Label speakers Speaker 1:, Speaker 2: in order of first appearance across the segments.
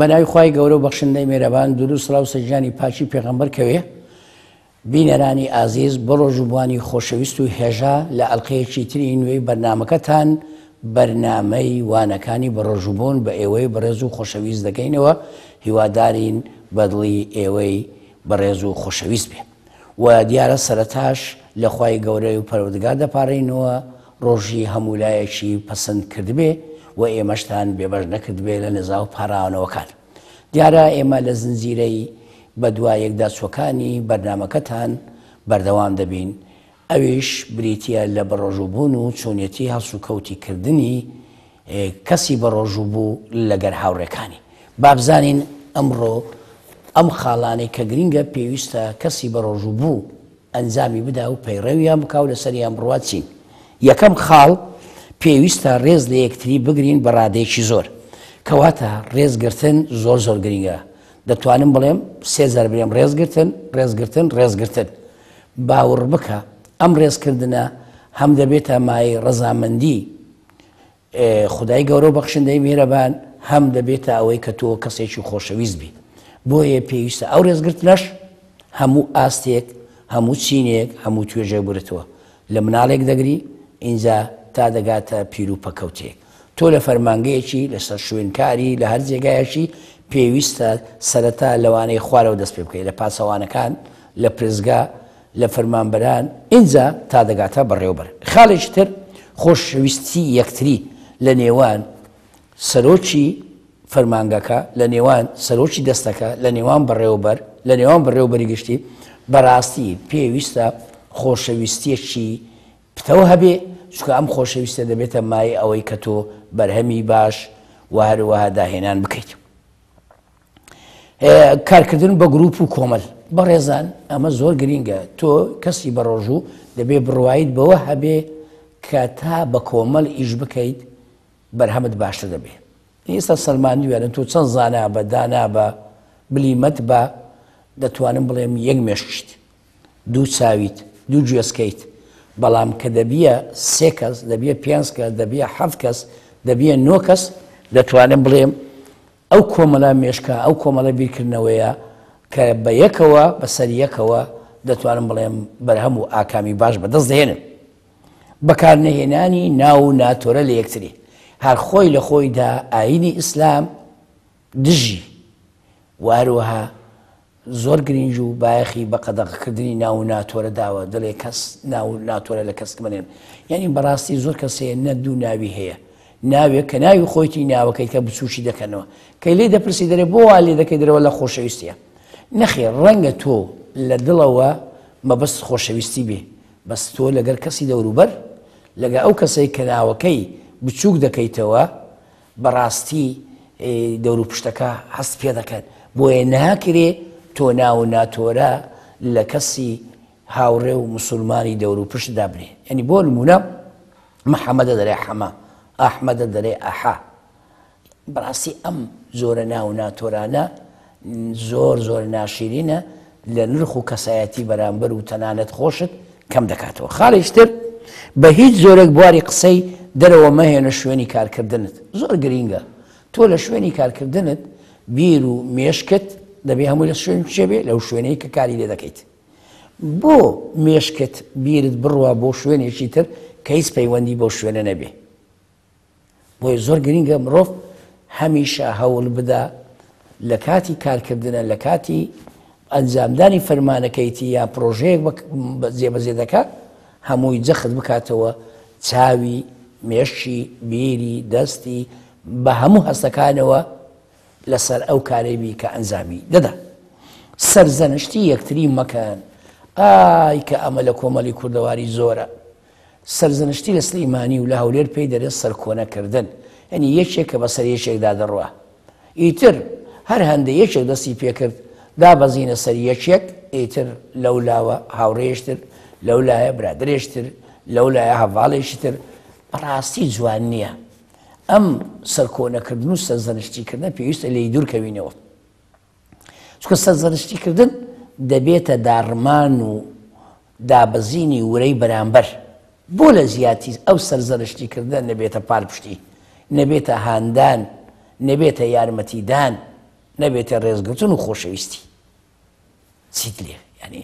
Speaker 1: بە ناوی خوای گەورە و بەخشندەی مێرەبان دروود سڵاو سەر گیانی پاکی پێغەمبەر کەوێ. بینەرانی ئازیز بەڕۆژووبوانی خۆشەویست و هێژا لە ئەلقەیەکی تری نوێی بەرنامەکەتان بەرنامەی وانەکانی بەڕۆژووبوون بە ئێوەی بەڕێز و خۆشەویست دەگەینەوە هیوادارین بەدڵی ئێوەی بەڕێز و خۆشەویست بێ و دیارە سەرەتاش لە خوای گەورەی و پەروەردگار دەپاڕێینەوە ڕۆژی هەموو لایەکی پەسند کردبێ و ئێمەشتان بێبەش نەکردبێ لە نزا و پاراونەوەکان. دیارە ئێمە لە زنجیرەی بەدوا یەکداچووەکانی بەرنامەکەتان بەردەوام دەبین، ئەویش بریتییە لە بەڕۆژووبوون و چۆنیەتی هەڵسوکەوتی کردنی کەسی بەڕۆژووبوو لەگەر هاوڕێکانی. با بزانین ئەمڕۆ ئەم خاڵانەی کە گرینگە پێویستە کەسی بەڕۆژووبوو ئەنجامی بدا و پەیڕەویان بکا و لەسەریان بڕوا چین؟ یەکەم خاڵ، پێویستە ڕێز لە یەکتری بگرین بە ڕادەیەکی زۆر. کەواتە ڕێزگرتن زۆر زۆر گرینگە. دەتوانم بڵێم سێ جار بلێم ڕێزگرتن، ڕێزگرتن، ڕێزگرتن. باوڕ بکە ئەم ڕێزکردنە هەم دەبێتە مایەی ڕەزامەندی خودای گەورە و بەخشندەی میهرەبان هەم دەبێتە ئەوەی کە تۆ کەسێکی خۆشەویست بیت. بۆیە پێویستە ئەو ڕێزگرتنەش هەموو ئاستێک، هەموو چینێک، هەموو توێژێک بگرێتەوە. لە مناڵێک دەگری ئینجا تا دەگاتە پیر و پەکەوتەیەک. تۆ لە فەرمانگەیەکی، لەسەر شوێنکاری، لە هەر جێگایەکی پێویستە سەرەتا لەوانەی خوارەوە دەست پێ بکەی، لە پاسەوانەکان، لە پرسگا، لە فەرمانبەران ئینجا تا دەگاتە بەڕێوەبەر. خاڵێکی تر خۆشەویستی یەکتری لە نێوان سەرۆکی فەرمانگەکە، لە نێوان سەرۆکی دەستەکە، لە نێوان بەڕێوەبەر، لە نێوان بەڕێوەبەری گشتی، بەڕاستی پێویستە خۆشەویستیەکی پتەو هەبێ، چونکە ئەم خۆشەویستیە دەبێتە مایەی ئەوەی کە تۆ بەرهەمی باش و هەروەها داهێنان بکەیت. کارکردن بە گروپ و کۆمەل بەڕێزان ئەمە زۆر گرینگە تۆ کەسی بەڕۆژوو دەبێ بڕوایت بەوە هەبێ کە تا بە کۆمەل ئیش بکەیت بەرهەمت باشتر دەبێ ئێستا سەلماندویانە تۆ چەند زانا بە دانا بە بلیمەت بە دەتوانم بڵێم یەک مێشکیت دوو چاویت دوو گوێزکەیت بەڵام کە دەبیە سێ کەس دەبیە پێنج کەس دەبیە حەفت کەس دەبیە نۆ کەس دەتوانم بڵێم ئەو کۆمەڵە مێشکە، ئەو کۆمەڵە بیرکردنەوەیە کە بە یەکەوە، بە سەر یەکەوە دەتوانم بڵێم بەرهەم و ئاکامی باش بە دەست دەهێنن. بەکارنەهێنانی ناو و ناتۆرە لە یەکتری، هەر خۆی لە خۆیدا ئایینی ئیسلام دژی و هەروەها زۆر گرینگ و بایەخی بە قەدەغەکردنی ناو و ناتۆرە داوە، دەڵێ کەس ناو و ناتۆرە لە کەس مەنێن. یانی بەڕاستی زۆر کەس هەیە نە دوو ناوی هەیە. ناوێک کە ناوی خۆیتی ناوەکەی کە بچووکی دەکەنەوە. کەی لێی دەپرسی دەرێ بۆ وا لێ دەکەی دەرێ وەڵا خۆشەویستیە. نەخێر ڕەنگە تۆ لە دڵەوە مەبەست خۆشەویستی بێ بەس تۆ لەگەر کەسی دەوروبەر لەگە ئەو کەسەی کە ناوەکەی بچووک دەکەیتەوە بەڕاستی دەوروپشتەکە هەست پێدەکەن بۆیە ناکرێ تۆ ناو و ناتۆرە لە کەسی هاوڕێ و مسلمانی دەوروپشت دابنێ یعنی بۆ نمونە محەممەدە دەرێ حەمە ئەحمەدە دەرێ ئەحا بەڕاستی ئەم زۆرە ناو و ناتۆرانە زۆر زۆر ناشیرینە لە نرخ و کەسایەتی بەرامبەر و تەنانەت خۆشت کەم دەکاتەوە. خاڵێکی تر، بە هیچ جۆرێک بواری قسەی دەرەوە مەهێنە شوێنی کارکردنت. زۆر گرینگە تۆ لە شوێنی کارکردنت بیر و مێشکت دەبێ هەمووی لە شوێن چێ بێ لەو شوێنەی کە کاری لێ دەکەیت. بۆ مێشکت بیرت بڕوا بۆ شوێنێکی تر کە هیچ پەیوەندی بەو شوێنە نەبێ. بۆیە زۆر گرینگە مرۆڤ هەمیشە هەوڵ بدا لە کاتی کارکردنە لە کاتی ئەنجامدانی فەرمانەکەیتی یا پرۆژەیەک جێبەجێ دەکات هەمووی جەخت بکاتەوە چاوی مێشکی بیری دەستی بە هەموو هەستەکانەوە لەسەر ئەو کارەی بی کە ئەنجامی دەدا سەرزەنشتی یەکتری مەکەن ئای کە ئەمە لە کۆمەڵی کوردەواری زۆرە سەرزەنشتی لە سلیمانی و لە هەولێر پێی دەرێت سەرکۆنە کردن یانی یەکێک کە بەسەر یەکێکدا دەڕوا ئیتر هەر هەندە یەکێک دەستی پێکرد دابەزینە سەر یەکێک ئیتر لەو لاوە هاوڕێیشتر لەو لایە برادرێشتر لەو لایە هەڤاڵێکی تر بەڕاستی جوان نییە ئەم سەرکۆنەکردن و سەرزەنشتیکردنە پێویستە لێی دوورکەوینەوە. چونکە سەرزەنشتی کردن دەبێتە داڕمان و دابەزینی ورەی بەرامبەر، بۆ لە جیاتی ئەو سەرزەنشتی کردنە نەبێتە پالپشتی، نەبێتە هاندان، نەبێتە یارمەتیدان. نەبێتە ڕێزگرتن و خۆشەویستی. چیت لێ یانی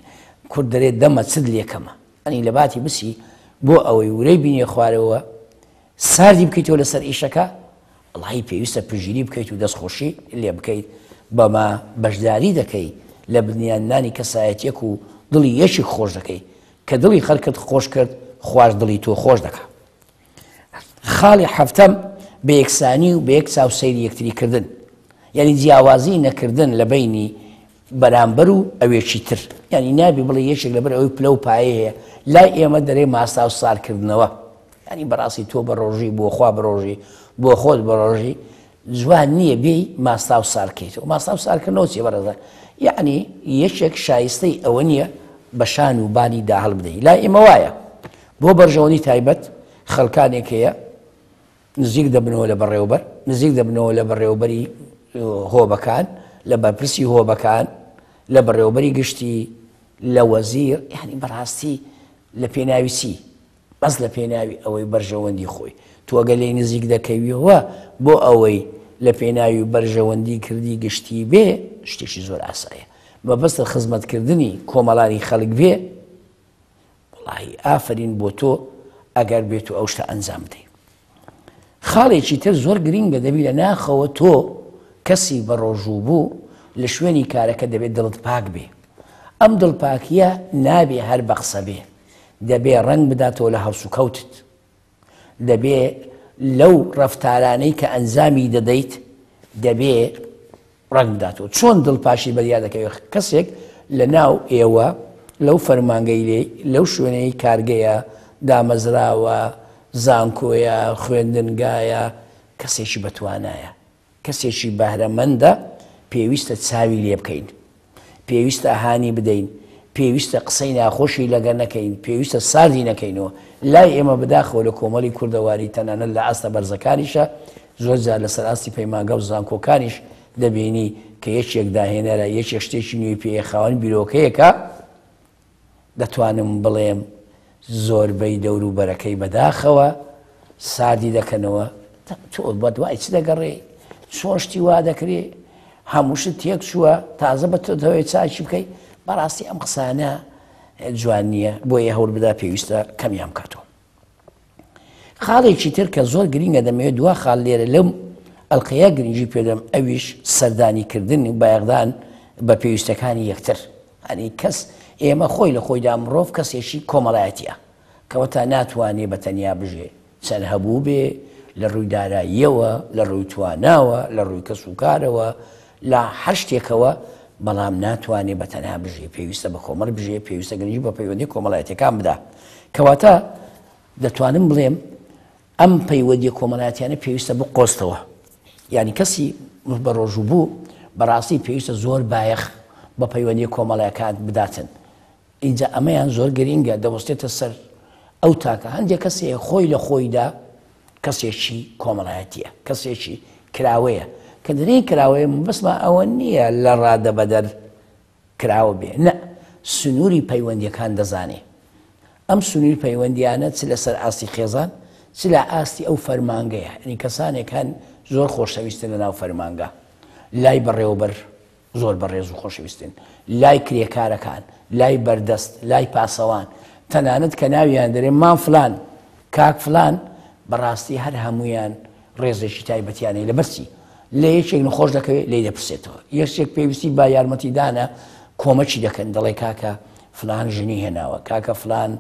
Speaker 1: کورد دەرێ دەمە چت لێ کەمە ئەنی لە باتی بچی بۆ ئەوەی ورەی بینێ خوارەوە ساردی بکەیتەوە لەسەر ئیشەکە وەڵاهی پێویستە پشتگیری بکەیت و دەستخۆشی لێ بکەیت بەمە بەشداری دەکەی لە بنیادنانی کەسایەتیەک و دڵی یەکێک خۆش دەکەی کە دڵی خەلکت خۆش کرد خواش دڵی تۆ خۆش دەکا. خاڵی حەفتەم بە یەکسانی و بە یەک چاو سەیری یەکتری کردن یعنی جیاوازی نەکردن لە بەینی بەرامبەر و ئەوێکی تر یعنی نابی بڵێ یەکێک لەبەر ئەوەی پلە و پایە هەیە لای ئێمە دەرێ ماستاو سارکردنەوە یعنی بەڕاستی تۆ بە ڕۆژی بۆ خوا بە ڕۆژی بۆ خۆت بە ڕۆژی جوان نییە بێی ماستاو سارکەیتەوە ماستاو سارکردنەوە چیە بەڕێزان یعنی یەکێک شایستەی ئەوە نییە بە شان و بانی داهڵ بدەی لای ئێمە وایە بۆ بەرژەوەندی تایبەت خەڵکانێک هەیە نزیک دەبنەوە لە بەڕێوبەر نزیک دەبنەوە لە بەڕێوبەری هۆبەکان لە بەرپرسی هۆبەکان لە بەڕێوبەری گشتی لە وەزیر یعنی بەڕاستی لە پێناوی چی بەس لە پێناوی ئەوەی بەرژەوەندی خۆی تۆ ئەگەر لێی نزیک دەکەویەوە بۆ ئەوەی لە پێناوی بەرژەوەندی کردی گشتی بێ شتێکی زۆر ئاسایە مەبەستت خزمەتکردنی کۆمەڵانی خەڵک بێ وەڵاهی ئافەرین بۆ تۆ ئەگەر بێت و ئەو شتە ئەنجام بدەی. خاڵێکی تر زۆر گرینگە دەبی لە ناخەوە تۆ کەسی بەڕۆژوو بوو لە شوێنی کارەکە دەبێت دڵت پاک بێ. ئەم دڵپاکییە نابێ هەر بە قسە بێ، دەبێ ڕەنگ بداتەوە لە هەڵسوکەوتت. دەبێ لەو ڕەفتارانەی کە ئەنجامی دەدەیت دەبێ ڕەنگ بداتەوە. چۆن دڵ پاشی بەریا دەکەوێت کەسێک لە ناو ئێوە لەو فەرمانگەی لێ لەو شوێنەی کارگەیە دامەزراوە زانکۆیە خوێندنگایە کەسێکی بەتوانایە کەسێکی بەهرەمەندە پێویستە چاوی لێ بکەین پێویستە هانی بدەین، پێویستە قسەی ناخۆشی لەگەر نەکەین، پێویستە ساردی نەکەینەوە. لای ئێمە بەداخەوە لە کۆمەڵی کوردەواری تەنانەت لە ئاستە بەرزەکانیشا زۆر جار لەسەر ئاستی پەیمانگا و زانکۆکانیش دەبینی کە یەکێک داهێنەرە، یەکێک شتێکی نوێی پێیە، خاوەن بیرۆکەیەکە، دەتوانم بڵێم زۆربەی دەوروبەرەکەی بەداخەوە ساردی دەکەنەوە تۆ بەدوای چ دەگەڕێی چۆن شتی وا دەکرێ هەموو شت تێک چووە تازە بە تۆ دەوێت چاکی بکەی بەڕاستی ئەم قسانە جوان نییە بۆیە هەوڵ بدا پێویستە کەمیان بکاتەوە خاڵێکی تر کە زۆر گرینگە دەمەوێت دوا خاڵ لێرە لەم ئەڵلقەیە گرنگی پێدەم ئەویش سەردانی کردن و بایەخدان بە پێویستەکانی یەکتر ئەنی کەس ئێمە خۆی لە خۆیدا مرۆڤ کەسێکی کۆمەڵایەتیە کەوەتا ناتوانێ بە تەنیا بژێ چەند هەبوو بێ لە ڕووی داراییەوە لە ڕووی تواناوە لە ڕووی کەس و کارەوە لە هەر شتێکەوە بەڵام ناتوانێ بە تەنها بژێ پێویستە بە کۆمەڵ بژێ پێویستە گرنگی بە پەیوەندی کۆمەڵایەتەکان بدا کەواتە دەتوانم بڵێم ئەم پەیوەندیە کۆمەڵایەتیانە پێویستە بقۆزتەوە یعنی کەسی بە ڕۆژوو بوو بەڕاستی پێویستە زۆر بایەخ بە پەیوەندی کۆمەڵەکان بداتن ئینجا ئەمەیان زۆر گرینگە دەوەستێتە سەر ئەو تاکە هەندێک کەسێ خۆی لە خۆیدا کەسێکی کۆمەڵایەتیە کەسێکی کراوەیە کە دەرێن کراوەیە مەبەستمان ئەوە نییە لە ڕادەبەدەر کراوە بێ نە سنووری پەیوەندیەکان دەزانێ ئەم سنووری پەیوەندیانە چ لەسەر ئاستی خێزان چ لە ئاستی ئەو فەرمانگەیە یعنی کەسانێک هەن زۆر خۆشەویستن لە ناو فەرمانگە لای بەڕێوەبەر زۆر بەڕێز و خۆشەویستن لای کرێکارەکان لای بەردەست لای پاسەوان تەنانەت کە ناویان دەرێ مام فلان کاک فلان بەڕاستی هەر هەمویان ڕێزێکی تایبەتیان هەیە لەبەر چی؟ لە یەکێک نەخۆش دەکەوێت لێی دەپرسێتەوە، یەکێک پێویستی بە یارمەتیدانە کۆمەکی دەکەن، دەڵێ کاکە فلان ژنی هێناوە، کاکە فلان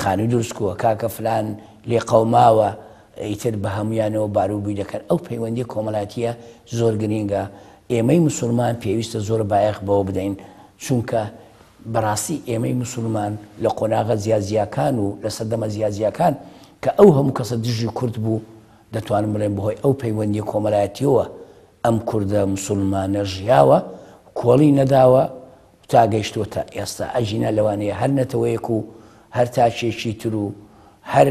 Speaker 1: خانووی دروست کردووە، کاکە فلان لێ قەوماوە، ئیتر بە هەموویانەوە باروبووی دەکەن. ئەو پەیوەندیە کۆمەڵایەتیە زۆر گرینگە، ئێمەی موسوڵمان پێویستە زۆر بایەخ بەوە بدەین، چونکە بەڕاستی ئێمەی موسوڵمان لە قۆناغە جیاجیاکان و لە سەردەمە جیاجیاکان کە ئەو هەموو کەسە دژی کورد بوو، دەتوانم بڵێم بەهۆی ئەو پەیوەندیە کۆمەلایەتیەوە ئەم کوردە موسوڵمانە ژیاوە کۆڵی نەداوە تا گەیشتوەتە ئێستا، ئەگینا لەوانەیە هەر نەتەوەیەک و هەر تاکێکی تر و هەر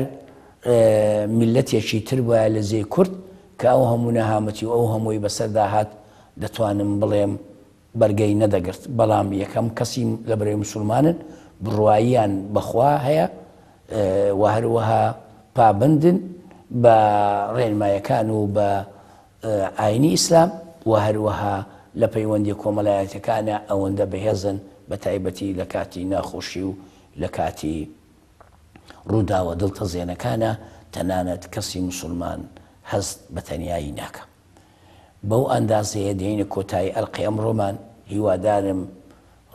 Speaker 1: میللەتێکی تر بوایە لە جێی کورد کە ئەو هەموو نەهامەتی و ئەو هەمووی بەسەردا هات دەتوانم بڵێم بەرگەی نەدەگرت، بەڵام یەکەم کەسی لە بەرەی موسوڵمانن بڕواییان بە خوا هەیە و هەروەها پابەندن بە ڕێنمایەکان و بە ئاینی ئیسلام و هەروەها لە پەیوەندیە کۆمەلایەتیەکانا ئەوەندە بەهێزن بە تایبەتی لە کاتی ناخۆشی و لە کاتی ڕووداوە دڵتەزێنەکانا تەنانەت کەسی موسوڵمان هەست بە تەنیایی ناکا. بەو ئەندازەیە دێینە کۆتایی ئەلقەی ئەمڕۆمان، هیوادارم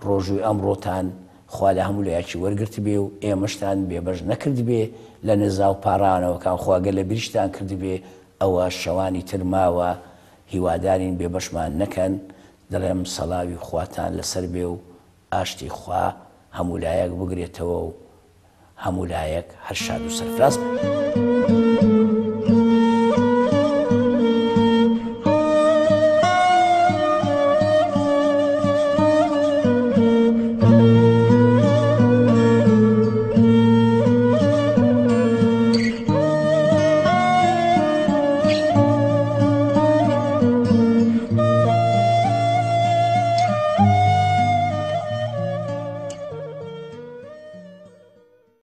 Speaker 1: ڕۆژووی ئەمڕۆتان خوا لە هەموو لایەکی وەرگرتبێ و ئێمەشتان بێبەش نەکردبێ لە نزا و پاڕانەوەکان، خوا گەر لە بیریشتان کردبێ ئەوە شەوانی تر ماوە هیوادارین بێبەشمان نەکەن، دەڵێم سەڵاوی خواتان لەسەر بێ و ئاشتی خوا هەموو لایەک بگرێتەوە و هەموو لایەک هەر شاد و سەرفراز بن.